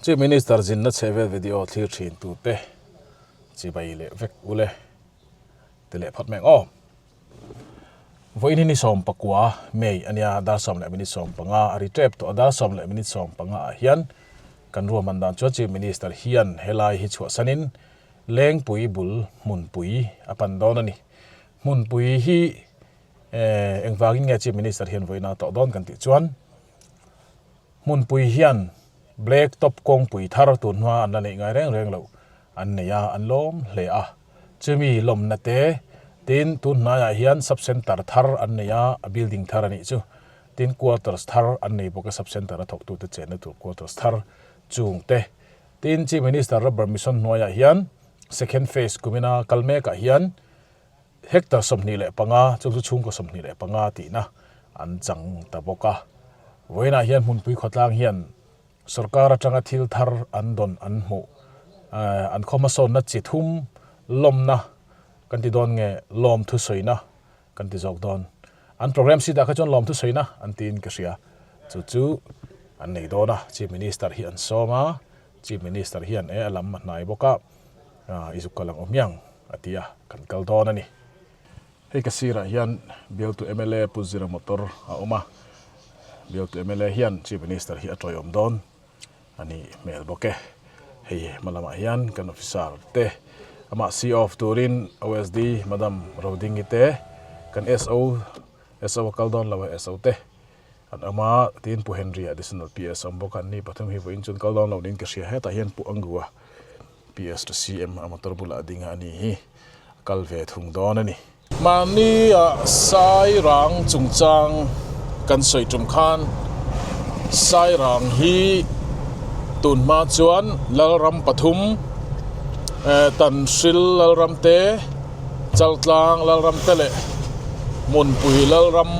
Chief Minister zinna chhehvel video thlir thin tute chibai leh vek ule ti leh phawt mai ang aw. Vawiin hi ni 19 May a nia, dar 10:15 a ri tep tawh a, dar 10:15 ah hian kan ruahman dan chuan Chief Minister hian helai hi chhuahsanin Lengpui bul hmunpui a pan dawn a ni. Hmunpui hi engvangin nge Chief Minister hian vawiin a tawh dawn kan tih chuan Hmunpui hian Black Top kawngpui thar tun hma an la neih ngai reng reng loh an nei a, an lawm hle a. Chumi lawmna te, tin tun hnaiah hian Sub Centre thar an nei a, a building thar a nih chu. Tin quarters thar an nei bawk a, Sub Centre a thawktute chenna tur quarters thar chung te. Tin Chief Minister Rubber Mission hnuaiah hian Second Phase kumina kal mekah hian Hectare 25, chung chu chhungkaw 25 tihna an chang ta bawk a. Vawiinah hian hmunpui khawtlang hian sorkar atanga thil thar an dawn an hmuh. An khaw hmasawnna chi thum lawmna kan ti dawn nge lawm thusawina kan ti zawk dawn. An programme sheet ah kha chuan lawm thusawina an tiin ka hria. Chu chu an nei dawn a, Chief Minister hi an sawm a, Chief Minister hian e a lam a hnai bawk a, i zuk kal ang aw hmiang a ti a, kan kal dawn a ni. Hei ka sirah hian bialtu mla Pu Zira motor a awm a, bialtu mla hian Chief Minister hi a tawiawm dawn a nih hmel bawk e. Hei hma lamah hian kan officer te amah see off turin OSD Madam Rodingi te, kan SO, SO a kal dawn lo a SO te An awm a, tiin Pu Henry additional PS a awm bawk a, ni pathum hi vawiin chuan kal dawn lo niin ka hria. Hetah hian Pu Angua PS to CM a motor bulah a ding a, ani hi a kal ve thung dawn a ni. Mahni ah Sairang chungchang kan sawi tum khan Sairang hi tun hma chuan Lalram pathum Tanhril Lalram te, Chaltlang Lalram te leh Hmunpui Lalram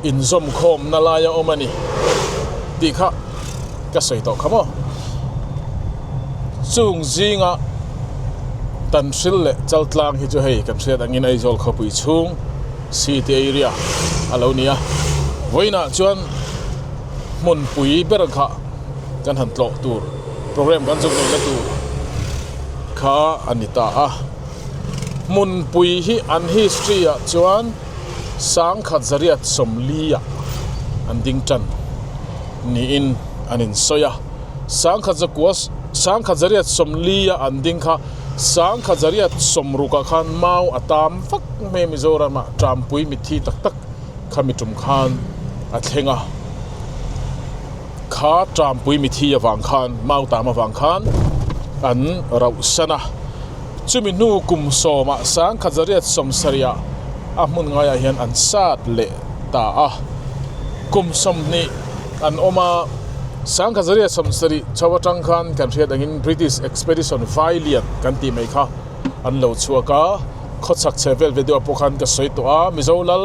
inzawmkhawmna lai a awm a ni tih kha ka sawi tawh kha maw. Chung zinga Tanhril leh Chaltlang hi chu hei kan hriat angin Aizawl khawpui chhung city area a lo ni a, vawiinah chuan Hmunpui ber kha kan han tlawh tur program kan zuk neihna tur kha a ni ta a. Hmunpui hi an history ah chuan 1940 ah an ding tan niin an insawi a. 1940 ah an ding kha 1960 ah khan mau a tam vak mai Mizoram ah Tampui mitthi tak tak khami tum khan a thleng a. Kha Tampui mithi avang khan, Mautam avang khan an rauhsan a. Chumi hnu kum sawmah 1970 ah a hmun ngaiah hian an sat leh ta a. Kum 20 an awm a, 1970 chho atang khan kan hriat angin British Expedition Vailian kan tih mai kha an lo chhuak a. Khawchhak chhe vel ve deuh ah pawh khan ka sawi tawh a, Mizo lal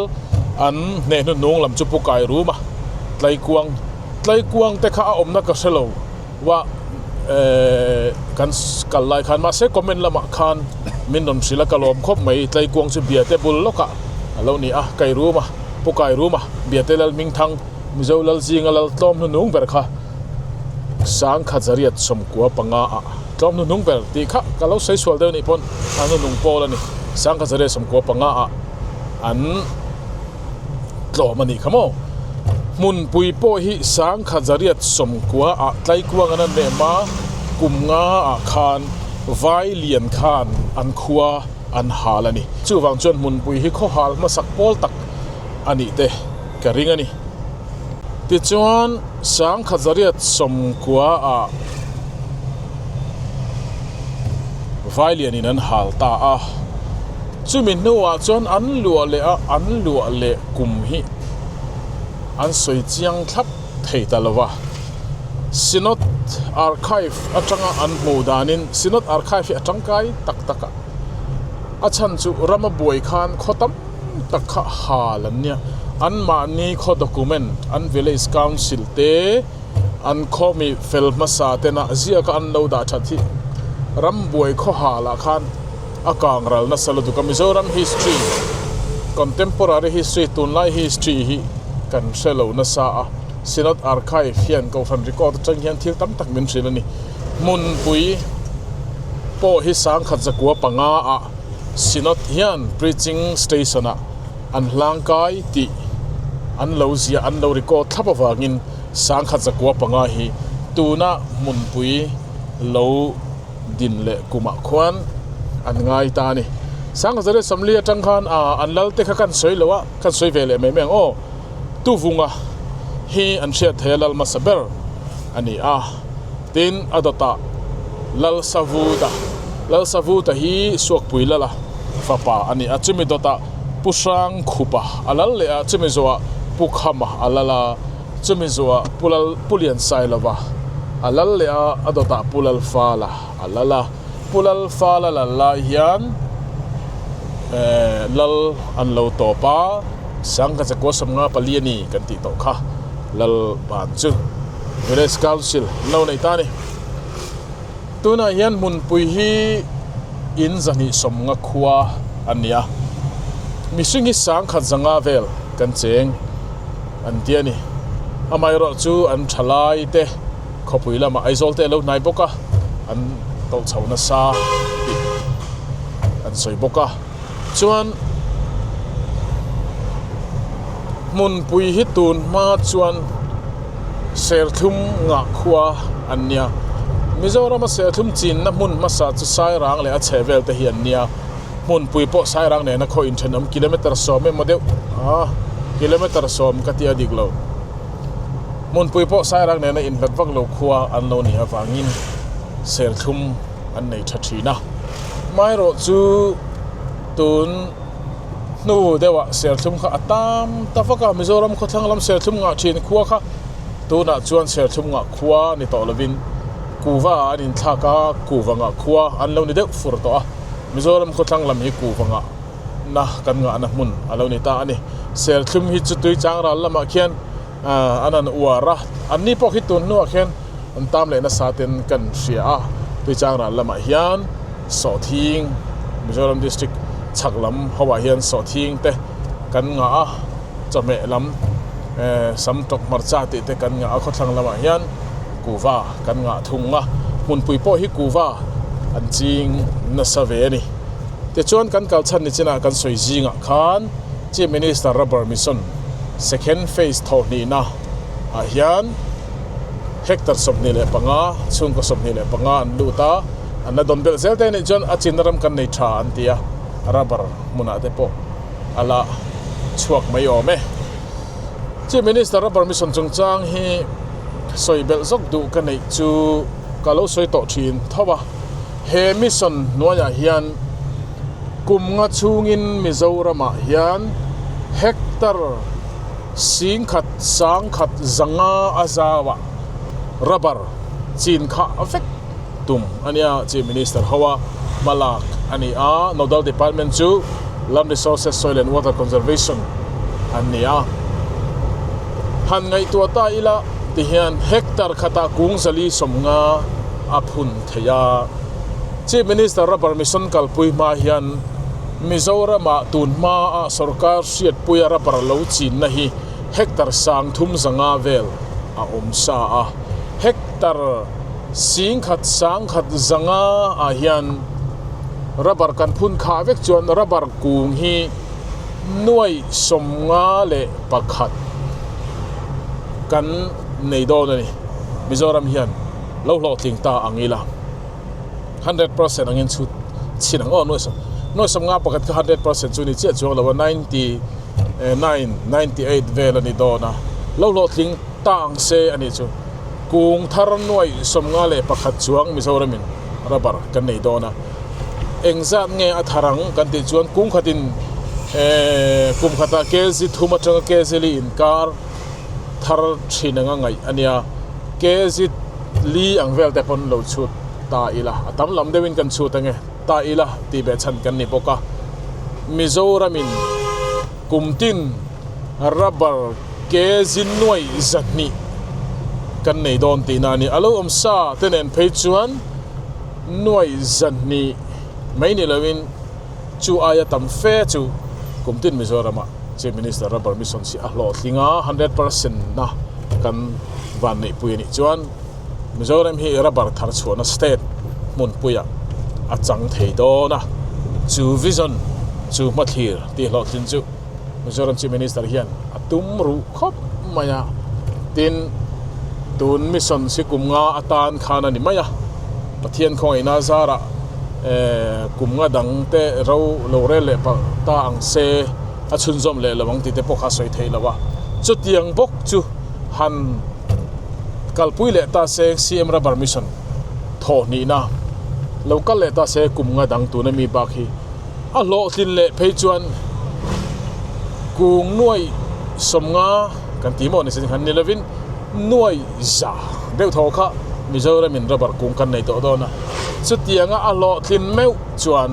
an hneh hnuhnung lam chu Pu Kai Rum a, Tlaikuang Tlaikuang te kha a awmna ka hre lo wa ehh kan kal lai khan mahse comment lamah khan min rawn hrilh a ka lawm khawp mai Tlaikuang chu Biate bul lawkah a lo ni a, Kai Rum a, Pu Kai Rum a, Biate lal Hmingthang Mizo lal zinga lal tlawm hnuhnung ber kha 1995 ah tlawm hnuhnung ber tih kha ka lo sawi sual deuh anih pawn a hnuhnung pawl a ni. 1995 ah an tlawm a nih kha maw. Hmunpui pawh hi 1990 ah Tlaikuang an an leh a, kum nga ah khan Vai lian khan an khua an hal a ni. Chuvang chuan hmunpui hi khaw hal hmasak pawl tak a nih te ka ring a ni. Tichuan 1990 ah Vailian in an hal ta a, chumi hnuah chuan an luah leh a, an luah leh kum hi an sawi chiang thlap thei ta lo va. Synod Archive atanga an hmuh danin Synod Archive hi a tangkai tak tak a, a chhan chu rama buai khan khaw tam tak kha hal an nia, anmahni khaw document an village council te, An khaw mi fel hmasa tena ziaka an lo dah that hi rambuai khaw halah khan a kang ral nasa lutuk a. Mizoram history, contemporary history, tunlai history hi kan hre lo nasa a. Synod Archive hian Kohhran record atang hian thil tam tak min hrilh a ni. Hmunpui pawh hi 1905 ah Synod hian Preaching Station ah an hlangkai tih an lo ziah an lo record thlap avangin 1905 hi tuna hmunpui lo din leh kumah khuan an ngai ta a ni. 1940 atang khan an lal te kha kan sawi lo a, kan sawi ve leh mai mai ang aw. Tuvunga hi an hriat thei a lal hmasa ber a ni a, tin a dawtah Lalsavuta, Lalsavuta hi Suakpui lala fapa a ni a, chumi dawtah Pu Hrangkhupa a lal leh a, chumi zawhah Pu Khama a lal a, chumi zawhah Pu Lal Pu Liansailova a lal leh a, a dawtah Pu Lalfala a lal a, Pu Lalfala lal lai hian eh lal an lo tawp a. Sangha chakua 54 a ni kan tih tawh kha lal ban chu Village Council an lo nei ta a ni. Tunah hian hmunpui hi in 250 khua a ni a, mihring hi 1,100 vel kan cheng an ti a ni. Amaherawh chu an thalai te khawpui lamah Aizawl te a lo hnai bawk a, an tawlh chho nasa tih an sawi bawk a. Chuan hmunpui hi tun hma chuan serthlum ngah khua an nia. Mizorama serthlum chinna hmun hmasa chu Sairang leh a chhehvel te hi an nia. Hmunpui pawh Sairang nena khaw inthenawm kilometre 10 emaw deuh a, kilometre 10 ka tia dik lo. Hmunpui pawh Sairang nena inhlat vak lo khua an lo nih avangin serthlum an nei tha thin a. Amaherawh chu tun hnu deuhah serthlum kha a tam ta vak a, Mizoram khawthlang lam serthlum ngah thin khua kha tunah chuan serthlum ngah khua ni tawh lovin kuva ah an inthlak a, kuva ngah khua an lo ni deuh fur tawh a, Mizoram khawthlang lam hi kuva ngah na kan ngahna hmun a lo ni ta a ni. Serthlum hi chu tui chang ral lamah khian an han uar a, anni pawh khi tun hnuah khian an tam leh nasa ten kan hria a, Tuichang ral lamah hian Sawhthing, Mizoram District chhak lam ho ah hian Sawhthing te kan ngah a, chawhmeh lam Samtawk hmarcha tih te kan ngah a, khawthlang lamah hian kuva kan ngah thung a, hmunpui pawh hi kuva an ching nasa ve a ni. Tichuan kan kal chhan ni chinah kan sawi zingah khan Chief Minister Rubber Mission Second Phase thawhhnihna ah hian hectare 25, chhungkaw 25 an lut a, an la dawn belh zel te anih chuan a chinna ram kan nei tha an ti a, rubber hmunah te pawh a la chhuak mai awm e. Chief Minister Rubber Mission chungchang hi sawi belh zawk duh ka neih chu ka lo sawi tawh thin tho a, he mission hnuaiah hian kum nga chhungin Mizoramah hian hectare 10,000 1,500 a zauah rubber chin kha vek tum a nia, Chief Minister hoa hmalak a ni a, Nodal Department chu Land Resources, Soil and Water Conservation an ni a. Han ngaihtuah ta ila tihian hectare khatah kung 450 a phun thei a. Chief Minister Rubber Mission kalpui hma hian Mizoramah tun hmaa sorkar hriatpuia rubber lo chinna hi hectare 3,500 vel a awm sa a. Hectare 10,000 1,500 ah hian rubber kan phun khah vek chuan rubber kung hi 51,000 kan nei dawn a ni. Mizoram hian lo hlawhtling ta ang ila. 100% angin chhut chhin ang aw 51,000 kha 100% chu ni chiah chuang lo a 99 98 vel a ni dawn a lo hlawhtling ta ang se a nih chu kung thar 51,000 chuang Mizoramin rubber kan nei dawn a engzat nge a thar ang kan tih chuan kung khatin kum khatah kg thum atanga kg li inkar thar thin anga ngaih a nia kg li ang vel te pawn lo chhut ta ila a tam lam deuhin kan chhut ange ta ila tih beh chhan kan ni bawk a Mizoramin kum tin rubber kg 200,000 kan nei dawn tihna a ni a lo awm sa te nen phei chuan 200,000 mai ni loin chu aia tam fe chu kum tin Mizoramah Chief Minister Rubber Mission hi a hlawhtling a 100% na. kan vanneihpui a nih chuan Mizoram hi rubber thar chhuahna state hmunpuiah a chang thei dawn a, chu vision chu hmathlir tih hlawhtlin chu Mizoram Chief Minister hian a tum ruh khawp mai a, tin tun mission si kum nga atan khan a ni mai a, Pathian khawngaihna zarah eh kum nga dang te ro lo rel leh palh ta ang se a chhunzawm leh lo ang tih te pawh kha a sawi theih lo a, chutiang bawk chu han kalpui leh ta se CM Rubber Mission thawh hnihna lo kal leh ta se kum nga dang tuna mi bak hi a hlawhtlin leh phei chuan kung nuai sawmnga kan tih maw ni se han ni lovin nuai za deuh thaw kha Mizoramin rubber kung kan nei tawh dawn a, chutianga a hlawhtlin meuh chuan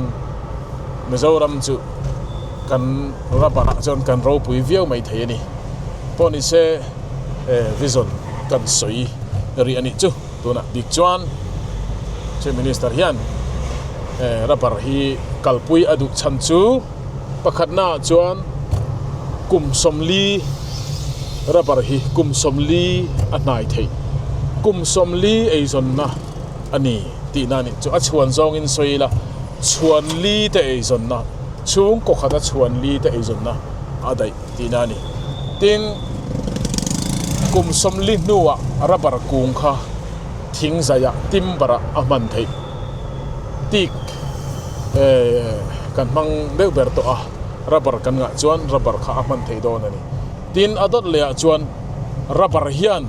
Mizoram chu kan rubber ah chuan kan ropui viau mai thei a ni. Pawh ni se vision kan sawi rih a nih chu. Tunah bik chuan Chief Minister hian rubber hi kalpui a duh chhan chu pakhatnaah chuan kum sawmli rubber hi kum sawmli a hnai theih kum sawmli eizawnna a ni tihna a nih chu a chhuan zawngin sawi ila chhuanli te eizawnna chhungkaw khata chhuanli te eizawnna a daih tihna a ni. Tin, kum sawmli hnuah rubber kung kha thing zaiah timber ah a hman theih. Teak eh kan hmang deuh ber tawh a, rubber kan ngah chuan rubber kha a hman theih dawn a ni. Tin, a dawt leh ah chuan rubber hian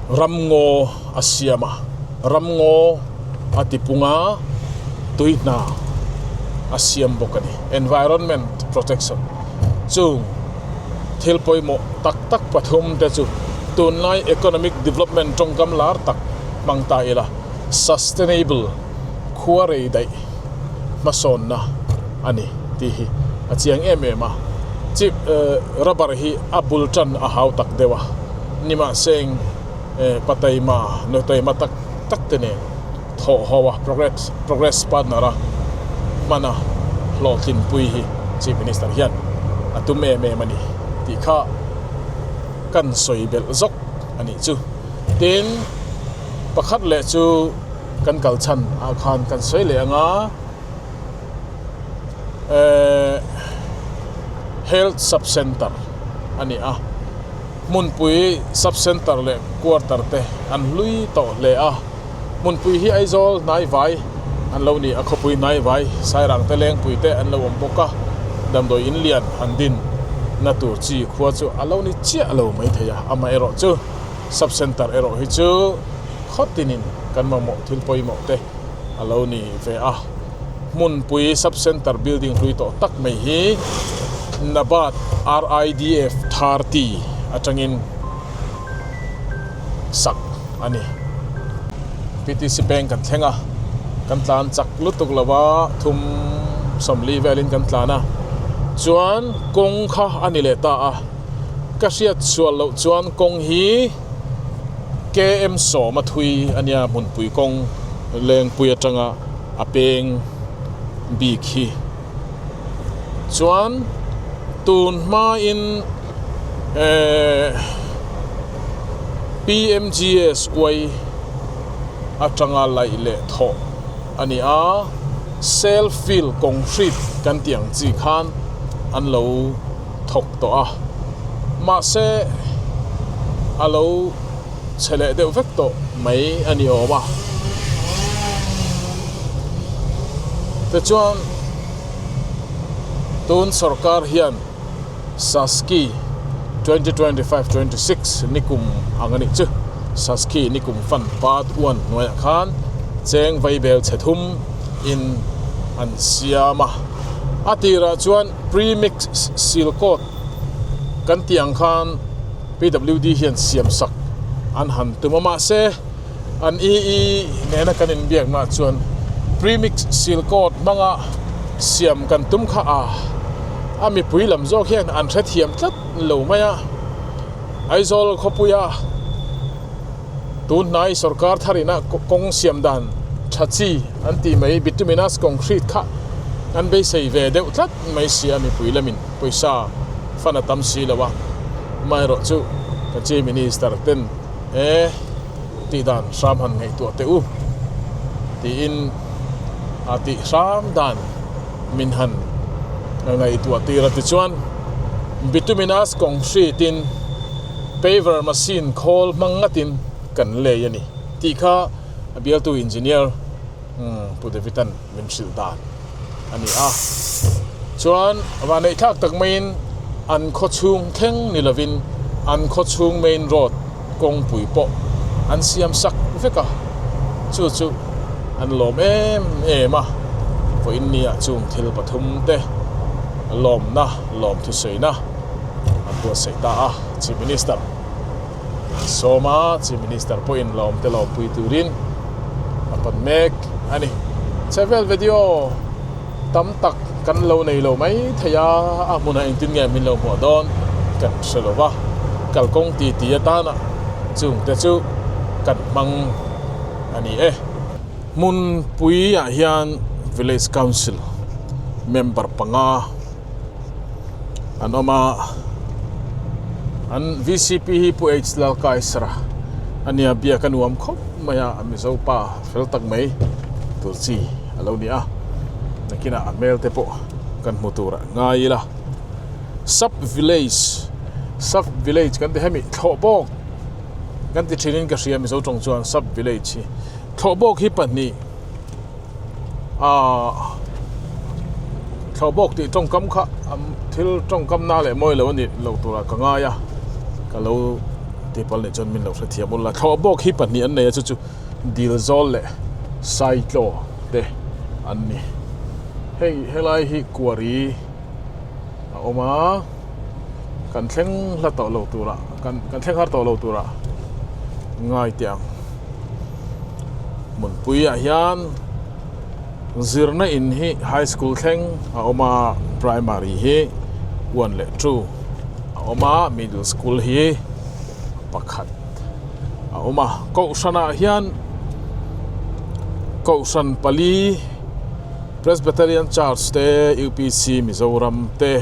ramngaw a siam a, ramngaw a tipung a, tui hna a siam bawk a ni. Environment protection chung thil pawimawh tak tak pathum te chu tunlai economic development tawngkam lar tak hmang ta ila, sustainable khua rei daih hmasawnna a ni tih hi a chiang em em a. Chip rubber hi a bul tan a hau tak deuh a, nimahseng pataima nutaima tak tak te nen thawh ho a progress progress partner a hman a hlawhtlinpui hi Chief Minister hian a tum em em a ni tih kha kan sawi belh zawk a nih chu. Tin, pakhat leh chu kan kal chhan ah khan kan sawi leh ang a, eh Health Sub Centre a ni a. Hmunpui Sub Centre leh Quarter te an hlui tawh hle a, Hmunpui hi Aizawl hnaivai an lo ni a, khawpui hnaivai Sairang te Lengpui te an lo awm bawk a, damdawi in lian han din na tur chi khua chu a lo ni chiah lo mai thei a, amaherawh chu Sub Centre erawh hi chu khaw tinin kan mamawh thil pawimawh te a lo ni ve a. Hmunpui Sub Centre building hlui tawh tak mai hi Nabat RIDF 30 atangin sak a ni. PTC Bank kan thleng a, kan tlan chak lutuk lo a, thum 40 velin kan tlan a, chuan kawng kha a ni leh ta a, ka hriat sual loh chuan kawng hi KM sawm a thui a nia hmunpui kawng lengpui atanga a peng bik hi. Chuan tun hmain ehh PMGSY atanga laih leh thawh a ni a, self fill concrete kan tih ang chi khan an lo thawk tawh a, mahse a lo chhe leh deuh vek tawh mai a ni awm a. Tichuan tun sorkar hian Saski 2025 26 nikum ang a nih chu Saski nikum fund part one hnuaiah khan cheng vaibel chhe thum in an siam a, a tirah chuan premix seal coat kan tih ang khan PWD hian siam sak an han tum a mahse an EE nena kan inbiakna chuan premix seal coat hmanga siam kan tum kha a a mipui lam zawk hian an hrethiam tlat lo mai a Aizawl khawpuia tun hnai sorkar thar ina kawng siam dan tha chi an tih mai bituminous concrete kha an beisei ve deuh tlat mai si a mipui lamin pawisa fan a tam si lo a. Amaherawhchu ka Chief Minister ten e tih dan hram han ngaihtuah teh u tiin a tih hram dan min han ngaihtuah tir a. Tichuan bituminous concrete in paver machine khawl hmang ngatin kan lei a ni tih kha a bialtu engineer Pu David-a'n min hrilh dan a ni a. Chuan vanneih thlak tak maiin an khaw chhung thleng ni lovin an khaw chhung main road kawngpui pawh an siam sak vek a, chu chu an lawm em em a. Vawiin nia chung thil pathum te lawmna lawmthusawina an buatsaih ta a, Chief Minister. Sawma Chief Minister pawhin lawmte lawmpui turin a pan mek a ni. Chhevel video tam tak kan lo nei lo mai thei a, a hmunah engtin nge min lo hmuah dawn kan hre lo va, kalkawng ti ti atana chungte chu kan hmang a ni e. Hmunpuiah hian Village Council member panga. an awm a an vcp hi pu H Lalkaisara a nia biak a nuam khawp mai a a mizo pa fel tak mai tur chi a lo ni a nakinah a hmel te pawh kan hmu tur ah ngai ila sub village sub village kan ti hemi thlawh bawk kan ti thin in ka hria mizo tawng chuan sub village hi thlawh bawk hi pahnih. Aaa thlawhbawk tih tawngkam kha thil tawngkam na leh mawi lo a nih loh turah ka ngai a ka lo tihpalh nih chuan min lo hrethiam ul a thlawhbawk hi pahnih an nei a chu chu dil zawl leh saitlaw te an ni hei helai hi kuari a awm a kan thleng hla tawh lo turah kan kan thleng har tawh lo turah ngai teh ang. Hmunpuiah hian zirna in hi high school thleng a awm a primary hi one leh two a awm a middle school hi pakhat a awm a kohhranah hian kohhran pali Presbyterian Church te U_P_C Mizoram te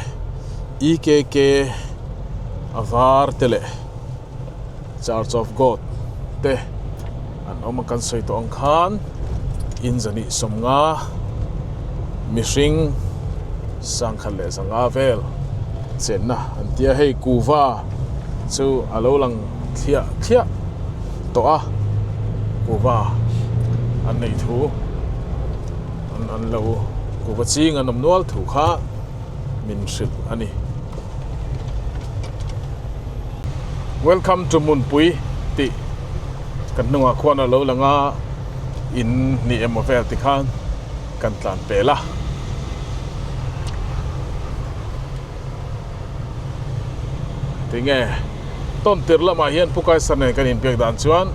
E_K_K a var te leh. Church of God te an awm a kan sawi tawh ang khan in zahnih sawmnga mihring sangkhat leh zanga vel chenna an tia hei kuva chu a lo lang thliah thliah tawh a kuva an neih thu an an lo kuva ching an awm nual thu kha min hrilh a ni. Welcome to Hmunpui tih kan hnungah khuan a lo lang a, in hnih emaw vel tikhan kan tlan pel a. Tinge tawn tir lamah hian Pu Kaisar nen kan inbiak dan chuan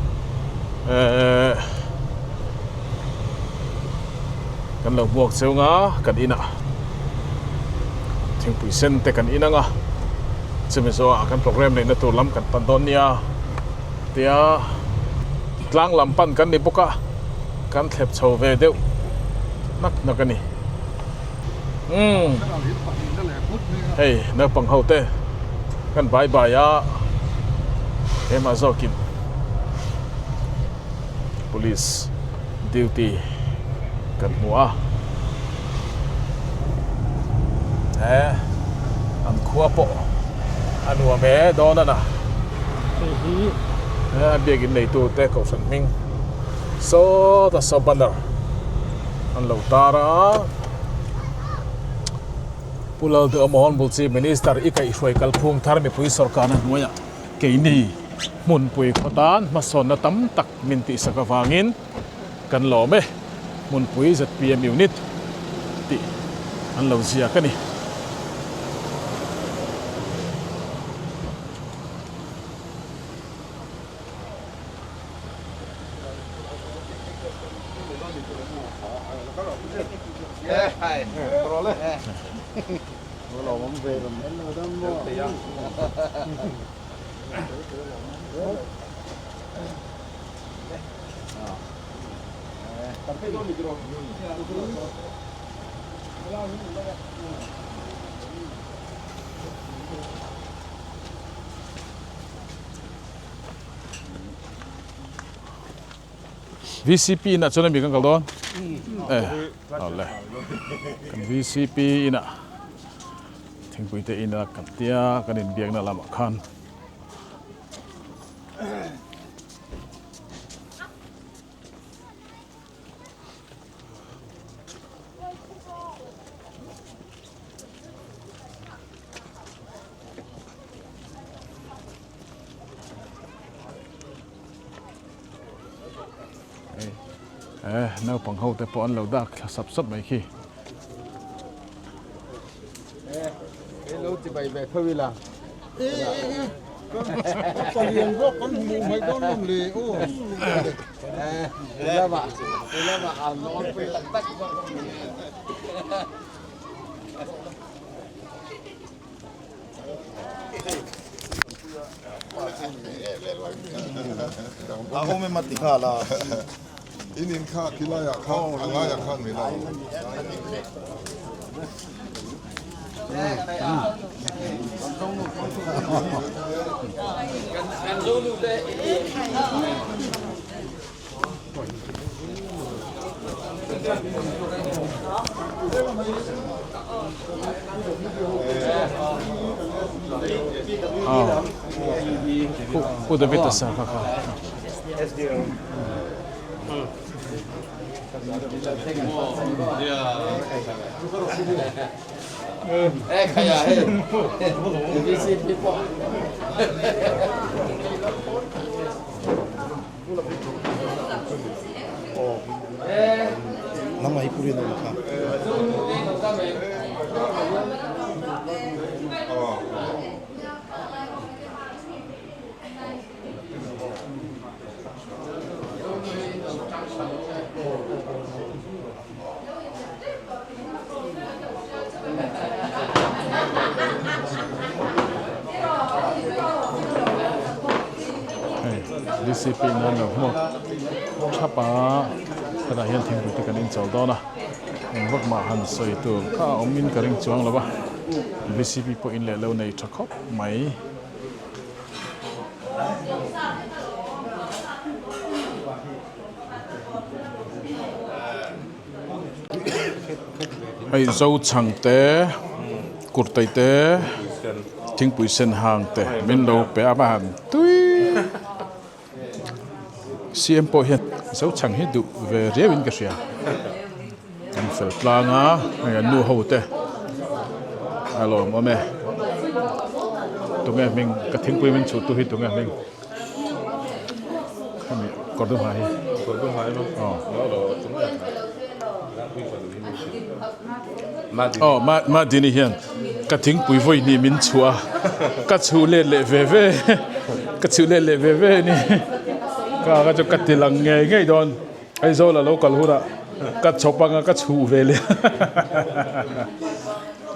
ehh Kan lo hmuak cheu nga kan inah thingpui sen te kan in ang a, chumi zawhah kan program neihna tur lam kan pan dawn nia tia tlang lam pan kan ni bawk a, kan thlep chho ve deuh hnak hnak a ni. Umm hei naupang ho te kan bai bai a, keimah zawkin. Police duty kan hmu a he an khua pawh a nuam e dawn a na hei hi he biakin neitu te kohhran hming sawta saw banner an lo tar a Pu Lalduhawma Honbul Chief Minister i kaihhruai kalphung thar mipui sawrkarna hnuaiah keini Hmunpui khaw tan hmasawnna tam tak min tihsak avangin kan lawm e, Hmunpui zpm Unit tih an lo ziak a ni. VCP inah chuan ami kan kal dawn? E awle kan VCP inah thingpui te ina kan tia kan inbiakna lamah khan. Eh, naupang ho te pawh an lo dak thla sap sap mai khi. Eh, lo ti bai ve tho ila. Palian zawk kan hmu mai dawn lawm le aw. Lama, lama an nawn pui tak tak zawk. A awm em a ti nghal a. In in kha khilaiah khan a ngaiah khan min lo. Pu David a ser kha kha. Hei DCP in an lo hmuak thap a hetah hian thingpui te kan inchawl dawn a eng vak mah han sawi tur kha a awm in ka ring chuang lo va DCP pawh in leh lo nei tha khawp mai. Hei Zochhang te Kurtai te thingpui sen hang te min lo pe a va han tui CM pawh hian Zochhang hi duh ve riau in ka hria kan fel tlang a hei an nu ho te a lawm awm e tunge hming ka thingpui min chhuh tu hi tunge hming. Hemi kawr dum ha hi. Kawr dum ha emaw? Aw. Lo lo tum nge kha. Madini. Aw ma Madini hian ka thingpui vawi hnih min chhuah a ka chhuh let leh ve ve ka chhuh let leh ve ve a ni. Ka ka chu ka ti lang ngei ngei dawn Aizawl a lo kal hunah ka chhawp anga ka chhuh ve leh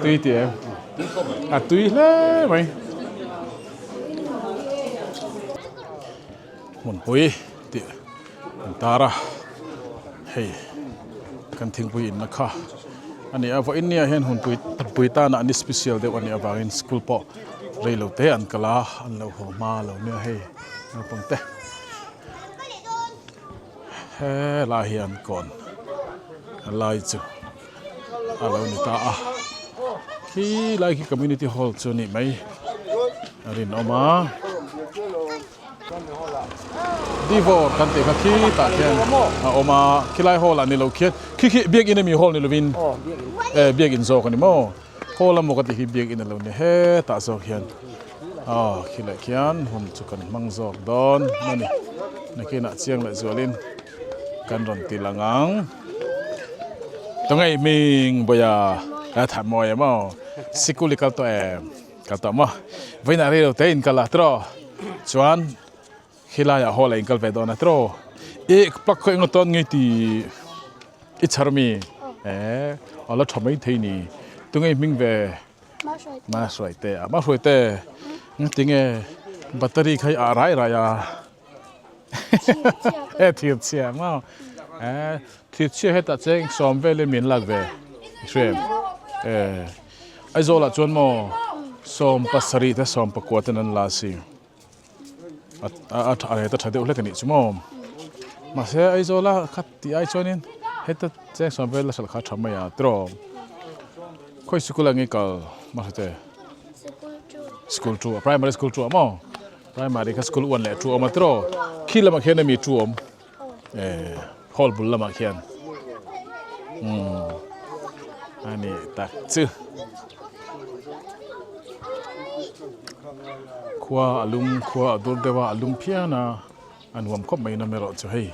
tui ti em? A tui hle mai. Hmunpui tih an tar a hei kan thingpui inna kha a ni a vawiin nia hian hunpui pui tana ni special deuh a nih avangin school pawh rei lo te an kal a an lo haw hma lo nia hei naupang te helai hi an kawn lai chu a lo ni ta a khi lai khi community hall chu a nih mai a rinawm a Divor kan tih kha khi tah khian a awm a khilai hall ah ni lo khian khi khi biakin ami hall ni lovin eh biakin zawk a ni maw hall emaw ka tih khi biakin a lo ni hetah zawk hian aw khi leh khian hun chu kan hmang zawk dawn a ni nakinah chiang leh zualin kan rawn ti lang ang tawngei hming bawia a tha mawi em aw sikul i kal tawh em kal tawh maw vawiinah rei lo te in kal a tiraw chuan khilaiah hall ah in kal ve dawn a tiraw ih plug khaw eng tawn ngei tih i chhar mi eh a la tha maithei ni tungei hming ve. Mahruaite a Mahruaite tinge battery kha i ah rai rai a e thir chhia maw e thir chhia hetah cheng sawm velin min lak ve i hria em e Aizawl ah chuan maw 17 te 19 ten an la si. A a tha deuh hlek a nih chu maw? Mahse Aizawla kha tih ai chuanin heta cheng sawm vel a hralh kha a tha mai a tiraw. Khawi sikul ah nge kal mahse School 2 primary school 2 maw primary kha school 1 leh 2 awm a tiraw khi lamah khian ami 2 awm eh hall bul lamah khian umm ani tak chu khua a lum khua a dur deuh a a lum phian a a nuam khawp mai in erawh chu hei.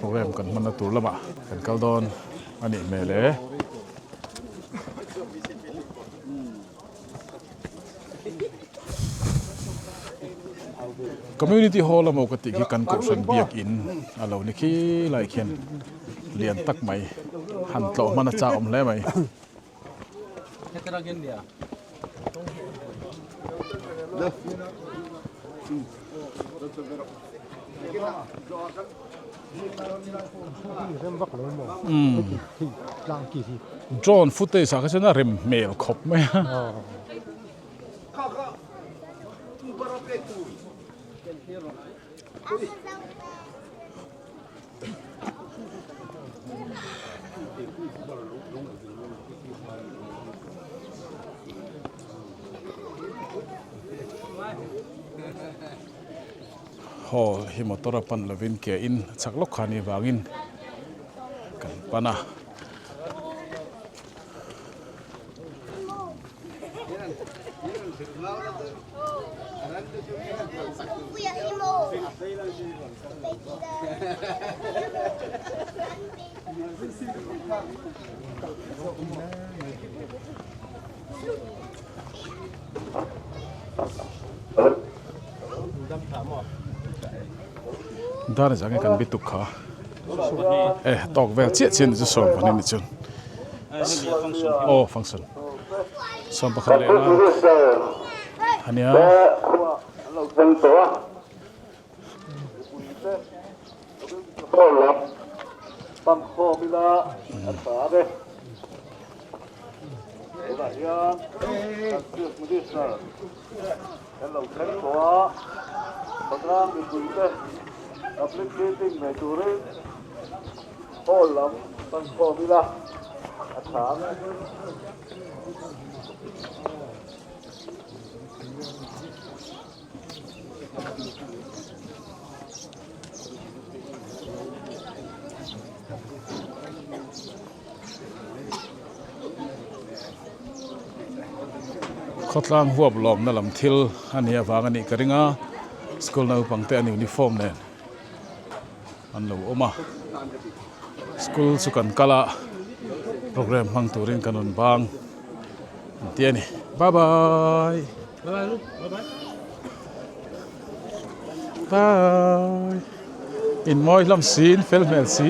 Program kan hmanna tur lamah kan kal dawn a nih hmel e. Community hall emaw ka tih khi kan kohhran biakin a lo ni khi lai khian lian tak mai han tlawh hman a chak awm hle mai. Drone footage ah kha chuan a rem hmel khawp mai a. Hall hi motor a pan lovin ke in chak lawk kha ni vangin kan pan a. Dar zang hi kan bi tuk kha e tawk vel chiah chiah ni chu sawm pahnih ni chuan aw function 11 leh nan ania. Khawtlang huap lawmna lam thil a nih avang a nih ka ring a, school naupang te an uniform nen an lo awm a, school chu kan kal a program hmang turin kan rawn bang an ti a ni bye bye bye in mawi hlawm si in fel hmel si.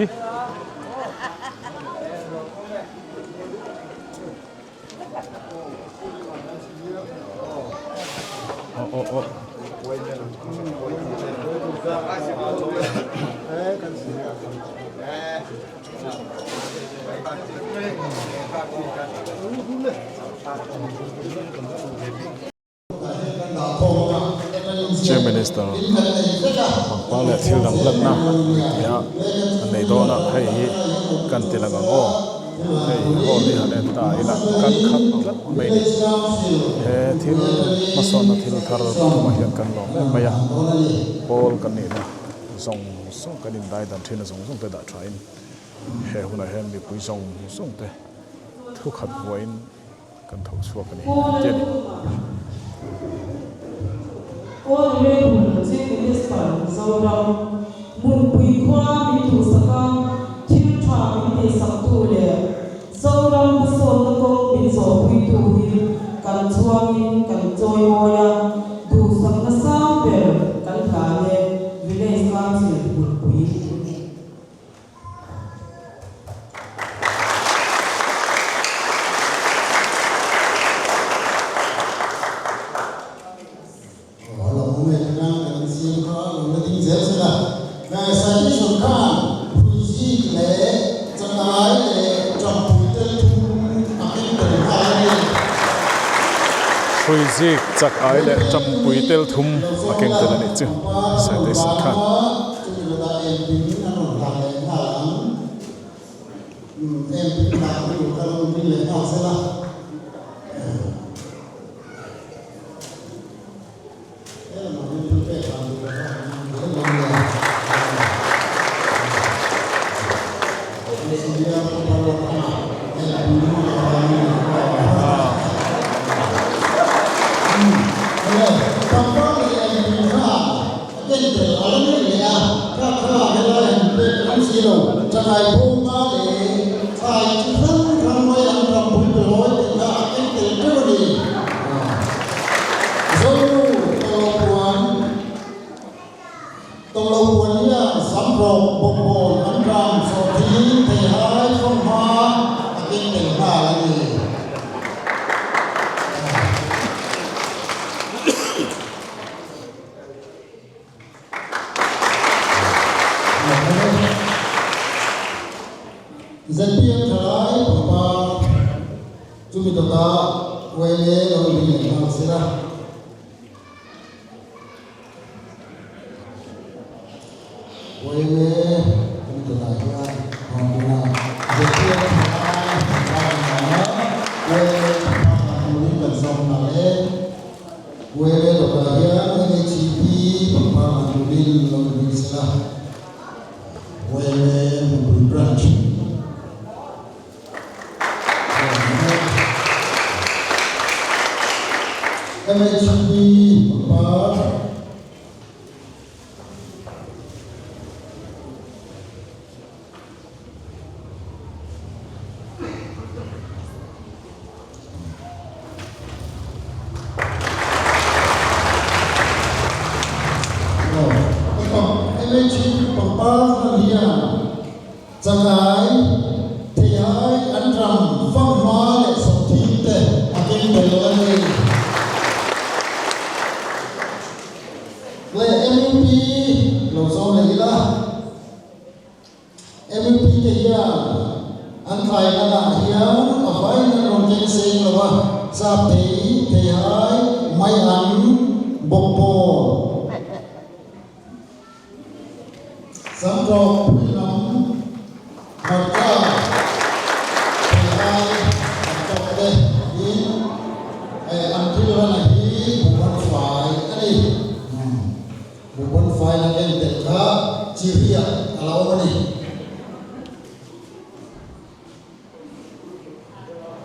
Chief Minister pangpar leh thil dang hlatna tia an nei dawn a hei hi kan ti lang ang aw hei hall hi han en ta ila kan khat tlat mai ni he thil hmasawnna thil thar tumah hian kan lawm em mai a pawl kan nihna zawng zawng kan indai dan thin a zawng zawng te dah tha in he hunah hian mipui zawng zawng te thu khat vuahin Kan tho chhuak a ni tih a ni. Honourable Chief Minister Mizoram, Hmunpui khua min duhsak a, thil tha min tihsaktu leh Zoram hmasawnna kawng min zawhpuitu hi kan chhuangin kan chawimawi a, duhsakna sang ber kan hlan e, Village Council Hmunpui. Hruizik chak ai leh champui tel thum a keng tel a nih chu citation khan. ZPM thalai pangpar chumi dawtah YLA lo inring leh nghal sir a. YLA chumi dawtah hian Rawngbawla ZPM thalai pangpar an awm a, YLA pangpar dah turin kan zawm nghal e. YLA dawtah hian NHEP pangpar dah turin lo inring sir a. YMA Hmunpui Branch MHP pangpar Pangpar hman hian chakai, theihai, anram, fanghma leh sawhthing te a keng tel a ni. Leh MUP lo zawm leh ila. MUP te hian an tlaihlan ah hian a vaiin an rawn keng seng lo a, zap thei, theihai, mai an bawk pawl. Samrawk phui lam hmarcha theihai an tawk te hi an thil rana hi buhban fai a ni. Buhban fai la ken tel kha chiriah a lo awm a ni.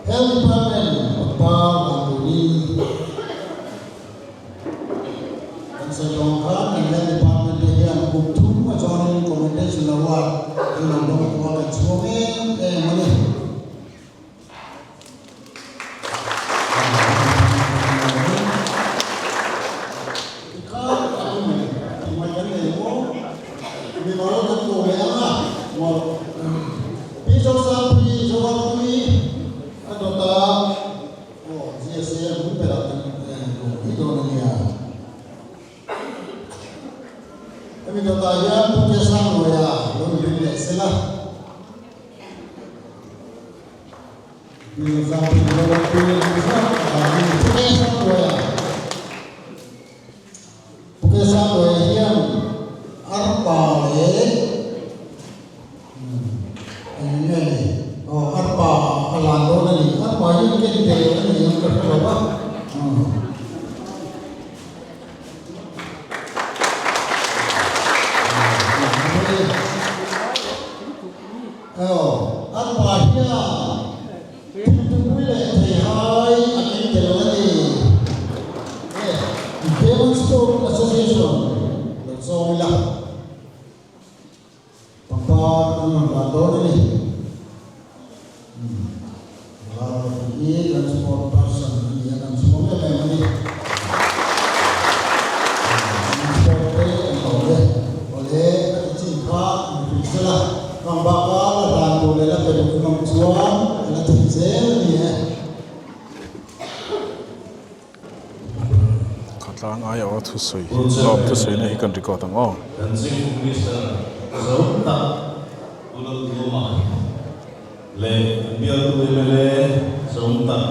Health Department pangpar dan turin kan sawi tawh ang khan kan Health Department te hian kum thum a chuanin Commendation Award an lo dawng tawh a, kan chhuang em em a ni. Hemi dawtah hian Pu Kesangluaia lo inring leh sela. Pukesangluaia hian arpa leh eng nge ni aw arpa a lan dawn a ni arpa hi ken tel a ni ang ka hre lo va. Aw, an pa hian thingtupui leh theihai a keng tel a ni. E, Demon Sport Association lo chawm ila, pangpar an rawn dah dawn a ni. Umm, Lalrawn hi kan sport person a ni a, kan chhuang em em a ni. An sport te an lo e, awle a ti chin kha an hrilh sela, kang baka la hlan tur leh la pe duh ngam chuan a la thei zel a ni e. Khawtlang aia aw thusawi lawm thusawina hi kan record ang aw. Kan Chief Minister zo tak Pu Lalduhoma leh kan bialtu mla zo tak.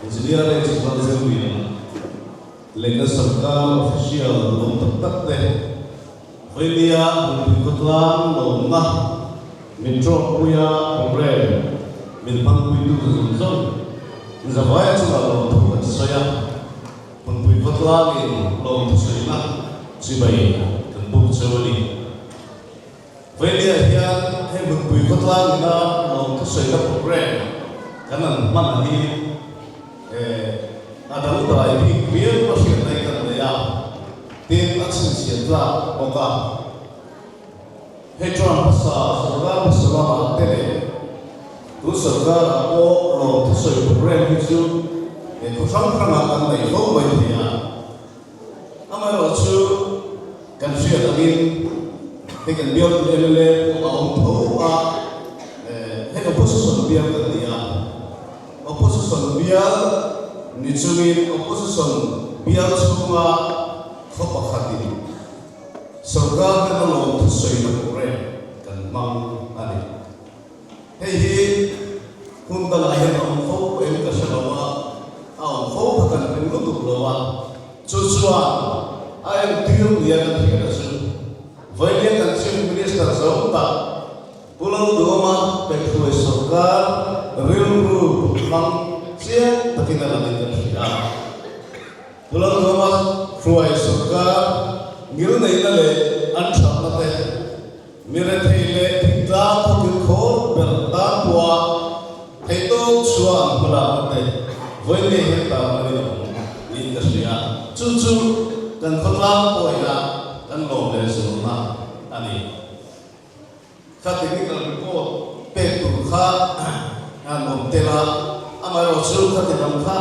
Engineer leh Chhipal Zirlian leh kan sarkar official duhawm tak tak te Vailia Hmunpui khawtlang lawmna min tawkpuia program min hmangpuitu te zawng zawng Zavaia chungah lawmthu kan sawi a, Hmunpui khawtlangin lawmthu sawina chibai kan buk cheu a ni. Vailia hian hei Hmunpui khawtlang ina lawmthu sawina program kan an hman hi a dangdai bik viau a hriat mai kan nei a, tin a chhinchhiah tlak bawk a. Hei chuan hmasa sorkar hmasa lamah te leh tun sorkarah pawh lawmthu sawi program hi chu khaw hrang hrangah kan nei fo mai thei a. Amaherawh chu kan hriat angin hei kan bialtu mla pawh a awm tho a, hei opposition bial kan ni a, opposition bial ni chungin opposition bial chhunga khaw pakhatin Sorkar ten a lawm thusawi na program kan hmang a ni. Hei hi hun dangah hian a awm fo em ka hre lo a, a awm fo kha kan ring lutuk lo a, chu chuan a entir nia ka hriat a chu vawiin kan Chief Minister zo tak Pu Lalduama Pekhruai sorkar rilru hmang chiang takin a langin kan hria a. Pu Lalduama hruai sorkar ngilneihna leh an thatna te, mi rethei leh thingtlang khawkil khawl ber tan pawha theihtawp chhuah an hmalakna te vawi ngei hian tarlan in a awm niin ka hria. Chu chu kan khawtlang pawhina kan lawm leh zualna a ni. Kha technical report pek tur kha an awm tel a, amaherawh chu khati lam kha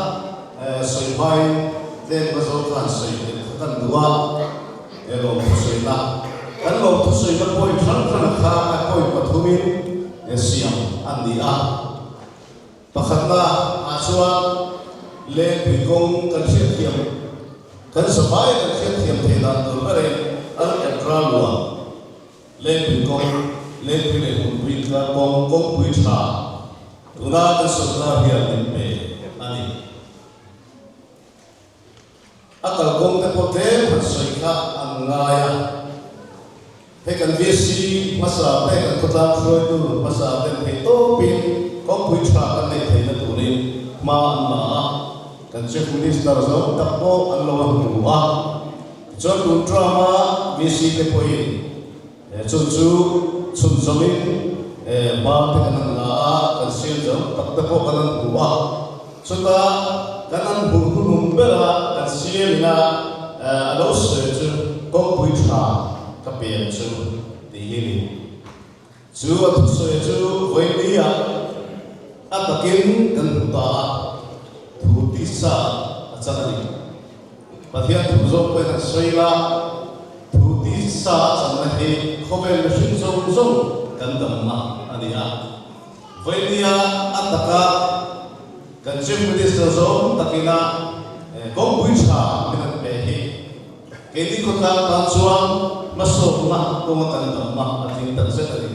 sawi hmain tlem ka zawng khan sawi tel kha kan duh a, he lawmthu sawina kan lawmthu sawina point hrang hrang kha a point pathumin siam an ni a. Pakhatna ah chuan Lengpui kawng kan hriatthiam, kan zavai kan hriatthiam theih dan tur berin Alcantara luan Lengpui kawng, Lengpui leh Hmunpui inkar kawng, kawngpui tha tuna kan sawrkar hian min pe a ni. A kalkawng te pawh tlem han sawi kha an ngai a. Hei kan VC hmasa te, kan khawtlang hruaitu hmasa ten theih tawpin kawngpui tha kan neih theihna turin hma an la a. Kan Chief Minister zo tak pawh an lo a hmu a. Tichuan tun term-a VC te pawhin chu chu chhunzawmin hma te kan han la a, kan siam zo tak te pawh kan han hmu a. Chuta kan han hmuh hnuhnung bera kan siam ina a lo sawi chu kawngpui tha ka pe ang chu tih hi a ni. Chu a thusawi chu vawinia a takin kan hmu ta a, thu tisa a chang a ni. Pathian thu zawk pawhin an sawi la, thu tisa a channa hi khawvel mihring zawng zawng kan damna a ni a. Vawinia a taka kan Chief Minister zawng takina kawngpui tha min an pe hi keini khawtlang tan chuan hmasawkna kawnga kan damna a tling tak zet a ni.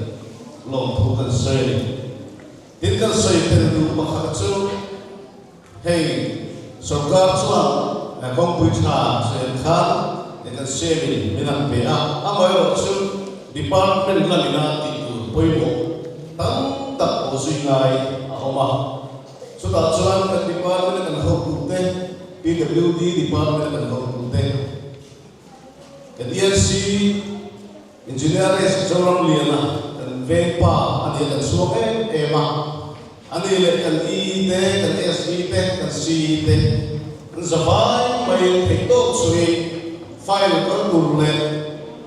Lawmthu kan sawi a ni. Tin kan sawi tel duh pakhat chu hei sorkar chuan kawngpui tha sawi ang khan kan siamin min an pe a, amaherawh chu department lamina tih tur pawimawh tam tak pawh zui ngai a awm a. Chutah chuan kan department a kan hotute, PWD department a kan hotute, kan ENC Engineer S. Zoramliana kan veng pa a nia kan chhuak em em a, a ni leh kan EE te, kan SE te, kan CE te an za vai maiin theih tawk chungin file kal tur leh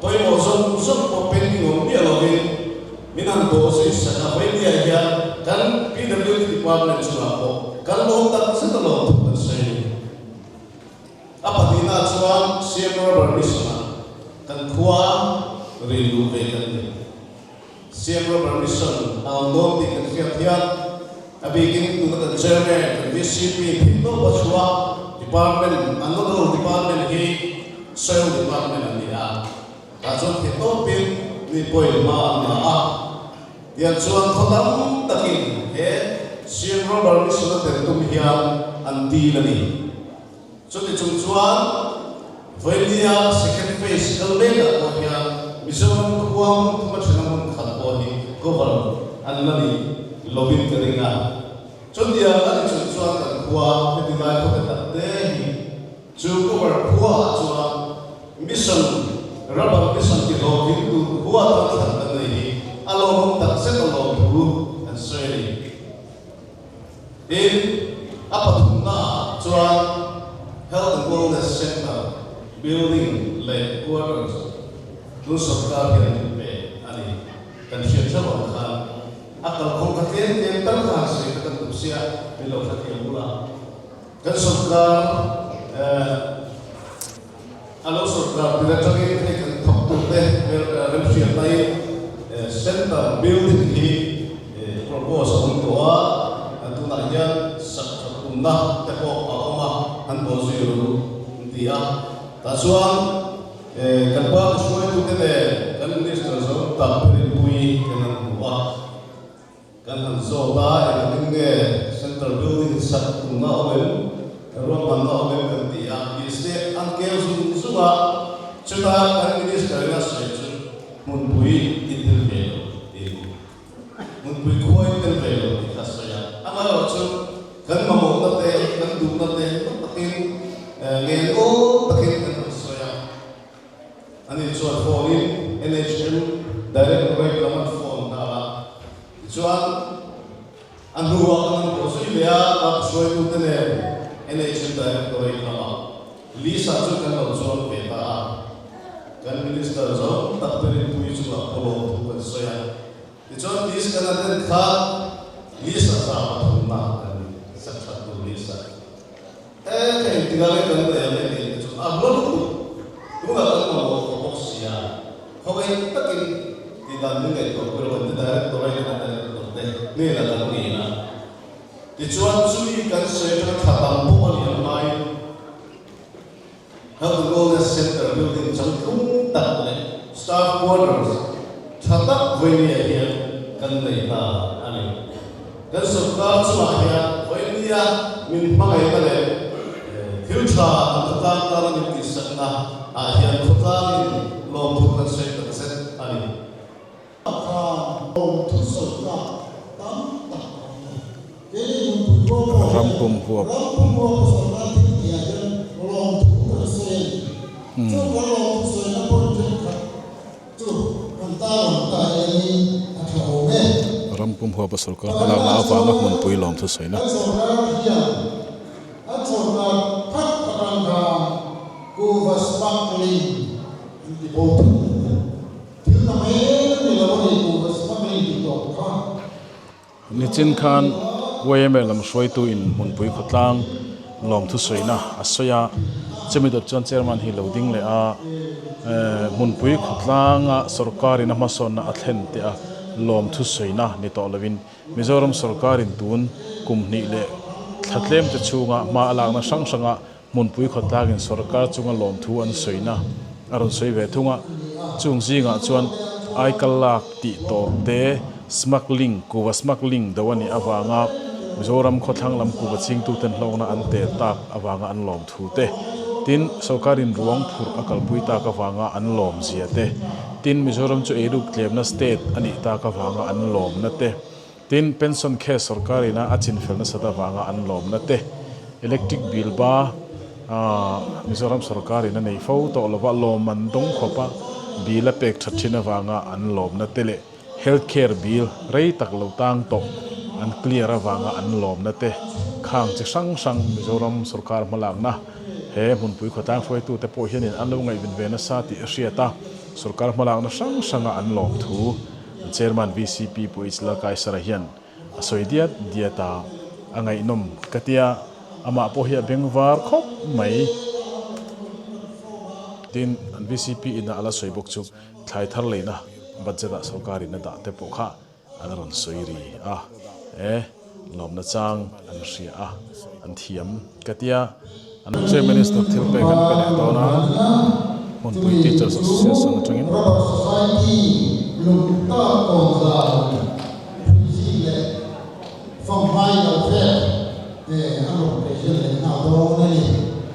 pawimawh zawng zawng pawh pending awm miah lovin min han bawh zui sak a, Vainia hian kan PWD department chungah pawh kan lawm tak zet a lawm thu kan sawi a ni. A pahnihna chuan CM Robert Mission-a kan khua rin luh ve kan ni. CM Robert Mission a awm dawn tih kan hriat hian a bikin tuna kan Chairman, kan VCP theihtawp a chhuah Department, a nodal Department hi Soil Department an ni a. Tah chuan theihtawpin mi pawhin hma an la a. Tiang chuan khaw tam takin he CM Rubber Mission a tel tum hian an dil a ni. Chuti chung chuan Vainia second phase kal mekah pawh hian Mizoram khua hmun thuma thena hmun khat pawh hi cover an la ni lovin ka ring a. Chutiang a ni chung chuan kan khua heti lai khawte tak te hi chu cover khuaah chuan Mission Rubber Mission ti hlawhtling tur khua tan thlan kan nei hi a lawmawm takzet a lawmthu an sawi a ni. Tin, a pathumnaah chuan Health and Wellness Centre building leh quarters tun sorkar hian min pe a ni. Kan hriat theuh ang khan a kalkhawm kha tlem tlem tal kha han sawi kha kan duh sia, min lo hrethiam bula. Kan sorkar a lo sorkar tir atangin hei kan thawktute remhriatnain centre building hi propose a awm tawh a, tunah hian sak that tumna te pawh a awm a, an bawl zui ru an ti a. Tah chuan kan party hruaitute nen kan minister zo tak Rinpuii kan han hmu a. Kan han zawt a, engtin nge Central Building sak tumna awm em, ruahmanna awm em kan ti a, list te an keu zung zung a, chuta kan Minister in a sawi chu hmunpui i tel ve lo tiin, hmunpui khua i tel ve lo tih kha a sawi a, amaherawhchu kan mamawhna te, kan duhna te hma takin ngen awl takin kan rawn sawi a. Ani chuan phone in NHM Directorate lam an phone nghal a, tichuan a hnuah kan han pawh zui leh a, party hruaitute nen NHM Directorate lamah Lisa chu kan lo chuang ve ta a, kan Minister zawng tak te rinpui chungah pawh lawmthu kan sawi a, tichuan list kan attend kha Lisa 3% kan sak that tur Lisa. E ka inti ngai kan nei ang e tih te chu a hla lutuk. Tunah kan mamawh tawh bawk si a, khawngaih takin tih dan min ngaihtuah pui lo kan ti director a inah director te hnenah kan ngin a. Tichuan chumi kan sawi atanga thla tam pawh a liam hmain Health and Wellness Centre building changtlung tak leh staff quarters tha tak vawinia hian kan nei ta a ni. Kan sorkar chungah hian vawinia min hmangaihna leh thil tha an khawtlang tana min tihsakna ah hian khawtlangin lawmthu kan sawi tak zet a ni. Ram pum huap. Ram pum huapa sorkar hmalakna avanga hmunpui lawmthu sawina. Nichin khan YMA lam hruaitu in hmunpui khawtlang lawmthu sawina a sawi a, chumi dawt chuan chairman hi lo ding leh a, hmunpui khawtlanga sorkar in a hmasawnna a thlen teh a lawmthu sawina ni tawh lovin Mizoram sorkar in tun kum hnih leh thla tlem te chhunga hma a lakna hrang hranga Hmunpui khawtlangin sorkar chunga lawmthu an sawina a rawn sawi ve thung a, chung zingah chuan aikal lak tih tawp te, smuggling, kuva smuggling do a nih avanga Mizoram khawthlang lam kuva chingtuten hlawkna an tel tak avanga an lawmthu te, tin, sorkarin ruang phurh a kalpui tak avanga an lawmzia te, tin, Mizoram chu eiruk tlemna state a nih tak avanga an lawmna te. Tin, pension case sorkar ina a chinfel nasat avanga an lawmna te, electric bill ba Mizoram sorkar in a nei fo tawh lova lawm an dawng khawp a, bill a pek that thin avanga an lawmna te leh health care bill rei tak lo tang tawh an clear avanga an lawmna te khang chi hrang hrang Mizoram sorkar hmalakna he hmunpui khawtlang hruaitute pawh hianin an lo ngaihven ve nasa tih a hriat a, sorkar hmalakna hrang hranga an lawm thu Chairman VCP Pu H Lalkaisara hian a sawi diat diat a, a ngaihnawm ka tia, amah pawh hi a bengvar khawp mai. Tin, an VCP ina a la sawi bawk chu thlai thar leina budget ah sorkar in a dah te pawh kha an rawn sawi ri a, e lawmna chang an hria a, an thiam ka tia. An Chief Minister thil pek an pe leh dawn a, Hmunpui Teachers Association atangin. Rubber Society lung tak tawn zan Phuizing leh Fanghmai lo vel an rawn present leh nghal dawn a ni.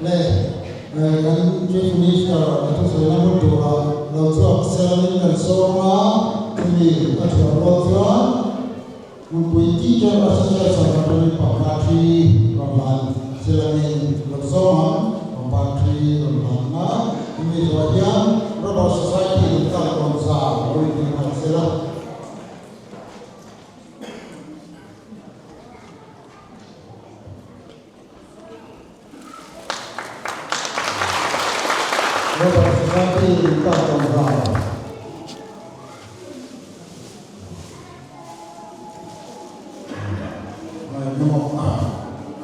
Le kan Chief Minister a thusawi na hmun tura lo chhuak selangin kan sawm a, chumi a chhuah rual chuan Hmunpui Teacher Association atangin pangpar thi rawn hlan selangin lo sawm ang. Pangpar thi rawn hlanna chumi zawh hian Rubber Society inkalh rawn za lo inhmeh nghal sela. Robert Society in kar tawn zau. Ngaihnawm a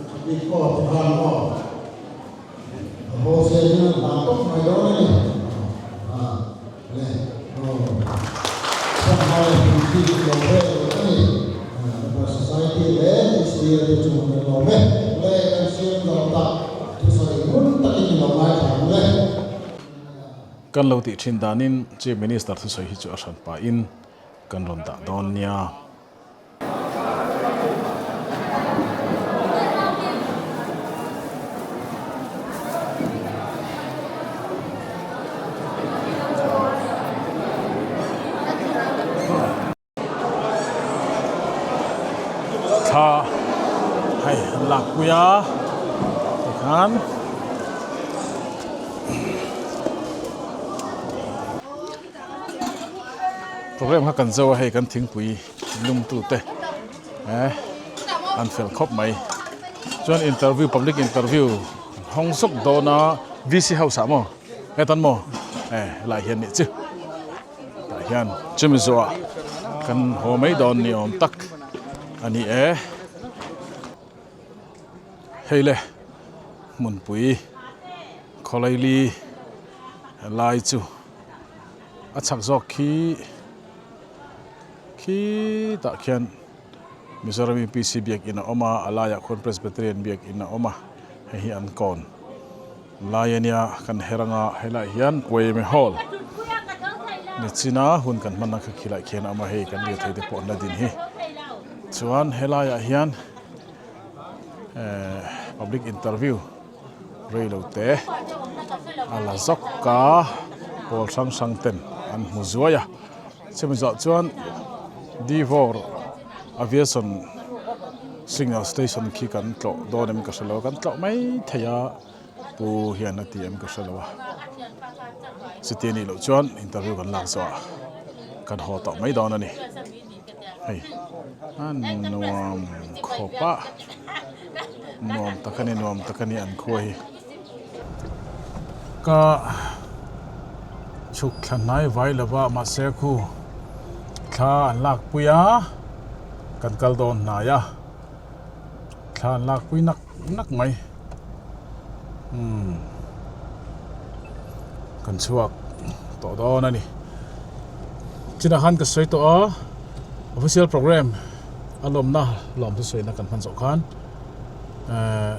tha bik aw ti khan maw a haw zel in an hlan tawp mai dawn a ni. Le aw Shanghai hmun bik lo vel a ni. Rubber Society leh SDA te chu kan lawm e. Le kan siam lo tak thusawi ngun takin i lo ngaithla ang le. Kan lo tih thin danin Chief Minister thusawi hi chu a hran pahin kan rawn dah dawn nia. Thla hei an lakpui a tikhan Program kha kan zo a hei kan thingpui lumtu te eh an fel khawp mai chuan interview public interview an hawng zawk dawn a VC house ah maw hetan maw eh helai hian nih chu tah hian chumi zawhah kan haw mai dawn ni awm tak a ni e hei le hmunpui khawlaili lai chu. A chhak zawk khi khitah khian Mizoram UPC biakinn a awm a, a laiah khuan Presbyterian biakinn a awm a, hei hi an kawn lai a nia kan her anga helaiah hian Uaime Hall ni china hun kan hmanna kha khilaiah khian a awm a, hei kan lirthei te pawh an la din hi chuan helaiah hian ehh public interview. Reilo te a la zawk a pawl hrang hrang ten an hmu zuai a chumi zawh chuan Divor aviation signal station khi kan tlawh dawn em ka hrelo a kan tlawh mai thei a pu hian a ti em ka hrelo a chuti anih loh chuan interview kan lak zawh ah kan haw tawh mai dawn a ni hei a nuam khawp a. Nuam tak a ni, nuam tak a ni an khua hi. Ka chhuk thla hnai vai lo va mahse khu thla an lak pui a, kan kal dawn hnai a, thla an lak pui nak nak mai. Umm kan chhuak tawh dawn a ni. Chinah khan ka sawi tawh a, official programme. A lawmna lawm chu sawiina kan hman zawh khan ehh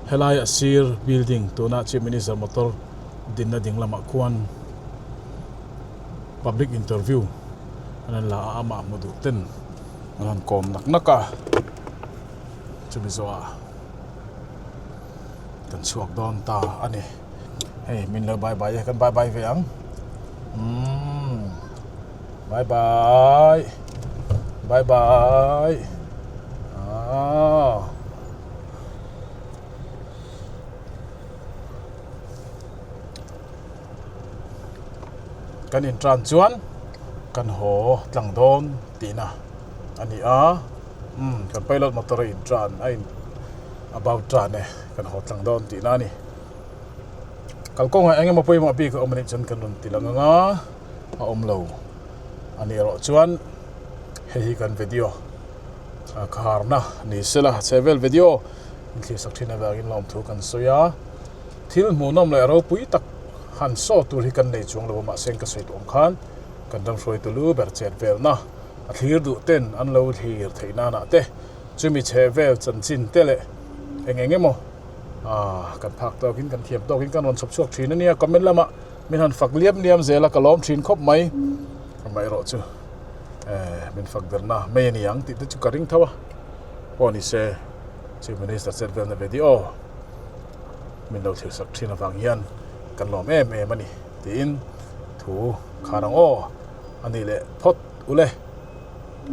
helai a sir building tuna chief minister motor dinna ding lamah khuan public interview an rawn la a amah hmu duh ten an rawn kawm nak nak a chumi zawhah kan chhuak dawn ta a ni hei min lo bye bye e kan bye bye ve ang umm. Bye bye. Bye bye. Ah. Kan in tran chuan kan haw tlang dawn tihna a ni a. Um kan pilot motor a in tran a in about tran e kan haw tlang dawn tihna a ni. Kalkawngah eng emaw pawimawh bik a awm anih chuan kan rawn ti lang ang a. a awm lo a nih erawh chuan hei hi kan video kharna ni sela chhe vel video in thlir sak thin avangin lawmthu kan sawi a thil hmuhnawm leh ropui tak han saw tur hi kan nei chuang lo a mahse ka sawi tawh ang khan kan ram hruaitu lu ber chet velna a thlir duh ten an lo thlir theih nanah te chumi chhe vel chanchin te leh eng eng emaw ah kan phak tawkin kan thiam tawkin kan rawn chhawp chhuak thin a nia comment lamah. Min han fak liam liam zel a, ka lawm thin khawp mai. Amaherawh chu eh min fak derna mai a ni ang tih te chu ka ring tho a. Pawh ni se Chief Minister chet velna video min lo thlir sak thin avang hian kan lawm em em a ni tiin thu khar ang aw a nih leh phawt ule.